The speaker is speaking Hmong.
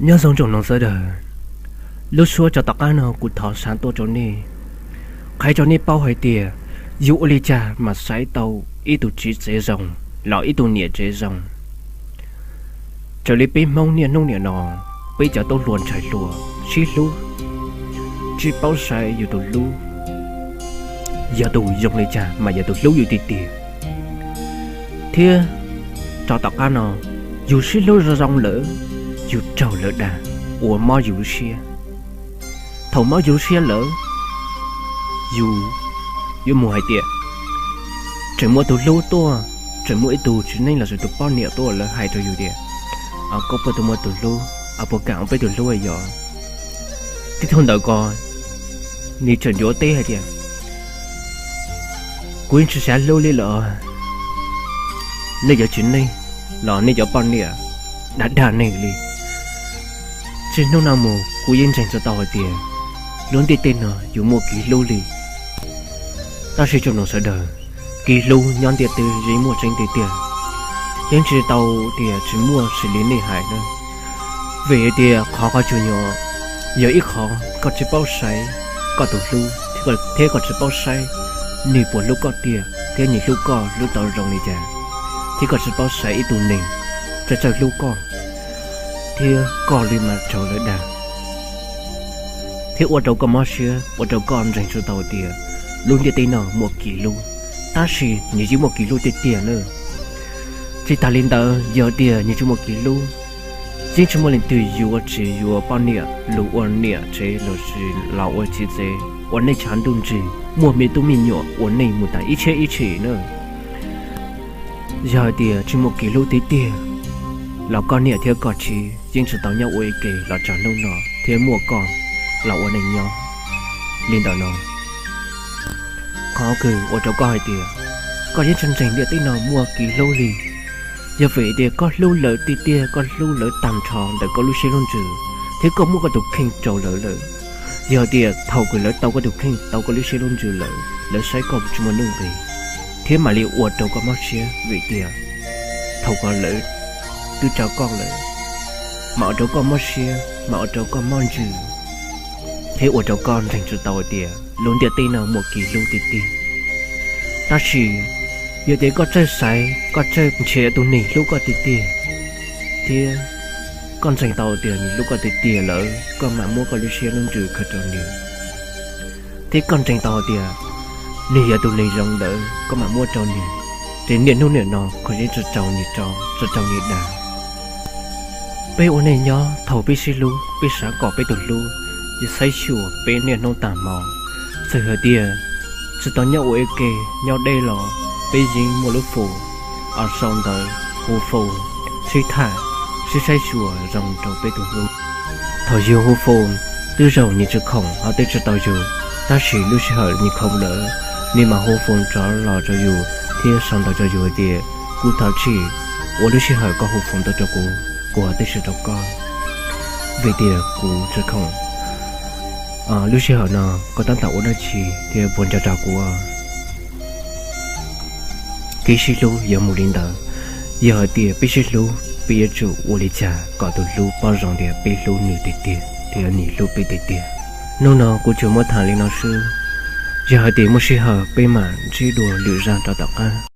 Nyob zoo tsoom mloog sawv daws, lub suab tso tom qab no kuv thov xa tuaj rau nej, qhia rau nej paub hais tias yus ua li cas mas saib tau ib tug txiv tsev zoo los ib tug niam tsev zoo. Raws li peb Hmoob niaj hnub niam no, peb cov tub hluas ntxhais hluas sib hlub, tsis paub saib yus tus hlub yog tus zoo li cas mas yog tus hlub yus tiag tiag. Thiab tso tom qab no, yus sib hlub zoo zoo lawm, yus raug lawv dag uas mob yus lub siab. Thaum mob yus lub siab lawm, yus yuav mus hais tias tseem muaj tus hlub tuaj, tseem muaj ib tug txiv neej los sis tus poj niam tuaj lawv hais rau yus tias, koj puas tau muaj tus hlub, puas kam ua peb tus hlub yom? Tib tug ntawm ko nws tseem ncuav teb hais tias, kuv yeej tsis xav hlub li lawm, nej cov txiv neej los nej cov poj niam dag dag nej li. Txij hnub no mus kuv yeej ntseeg tsis tau hais tias lub ntiaj teb no yuav muaj kev hlub li. Tab sis tsoom mloog sawv daws, kev hlub nyob ntiaj teb yeej muaj tseeb tiag tiag, yeej tsis tau tias tsis muaj xws li nej hais na. Vim tias qhov qhov tsuas nyuam yog ib qhov koj tsis paub saib koj tus hlub, thiab koj tsis paub saib nws puas hlub koj tiag thiab nws hlub koj hlub tau zoo li cas, thiab koj tsis paub saib ib tug neeg txawj txawj hlub koj thiab koj li mas raug lawv dag, thiab ua rau koj mob siab, ua rau koj ntseeg tsis tau tias lub ntiaj teb no muaj kev hlub, tab sis nws yeej muaj kev hlub tiag tiag na. Tsis tas li ntawd, yog tias nws tsis muaj kev hlub, yeej tsis muaj leej twg yuav tsis yuav poj niam los ua niam tsev los sis los ua txiv tsev uas nej tshav ntuj ntsig muaj me tub me nyuam uas nej mus tas ib txhiab ib txhis na. Yog hais tias tsis muaj kev hlub tiag tiag los koj niam thiab koj txiv yeej tsis tau nyob ua ib ke los txog hnub no thiab muaj koj los ua neej nyob li ntawm no. Qhov kawg ua rau koj hais tias koj yeej tsis ntseeg ntiaj teb no muaj kev hlub li. Yog vim tias koj hlub lawv tiag tiag, koj hlub lawv tag nrho ntawm koj lub siab lub ntsws, thiab koj muab koj tus kheej rau lawv lawm, yog tias thaum kawg lawv tau koj tus kheej, tau koj lub siab lub ntsws lawm, lawv saib koj tsis muaj nuj nqis, thiab mam li ua rau koj mob siab vim tias thaum kawg lawv twb tso koj lawm, mas ua rau koj mob siab, mas ua rau koj mob ntsws, thiab ua rau koj ntseeg tsis tau tias lub ntiaj teb no muaj kev hlub tiag tiag. Tab sis yog tias koj txawj xaiv, koj txawj nrhiav tus neeg hlub koj tiag tiag, thiab koj ntseeg tau tias nws hlub koj tiag tiag lawm, koj mam muab koj lub siab lub ntsws khaws rau nws, thiab koj ntseeg tau tias nws yog tus neeg zoo lawm, koj mam muab rau nws, ces niaj hnub niam no koj yeej tsis raug nws dag. Peb ua neej nyob thaum peb sib hlub, peb xav kom peb tus hlub yeej saib xyuas peb niaj hnub tag hmo. Txawm hais tias tsis tau nyob ua ib ke, nyob deb los peb yeej muaj lub foos sau ntawv, hu foos, sib tham, sib saib xyuas zoo rau peb tus hlub. Thaum yus hu foos, twb zaum nws tsis khoom ho twb tsis tau yus, tab sis lub sij hawm nws khoom lawm, nws mam hu foos rov los rau yus thiab sau ntawv rau yus hais tias, kuv thov txim uas lub sij hawm koj hu foos tuaj rau kuv, kuv ho twb tsis tau rau koj, vim tias kuv tsis khoom. Lub sij hawm no koj tab tom ua dab tsi thiab puas nco txog kuv? Kev sib hlub yuav mus li ntawd. Yog hais tias peb sib hlub, peb yuav tsum ua li cas kom tus hlub paub zoo tias peb hlub nws tiag tiag thiab nws hlub peb tiag tiag? Hnub no kuv tsuas muab tham li no xwb. Yog hais tias muaj sij hawm peb mam ntsib dua lwm zaj rov tom qab.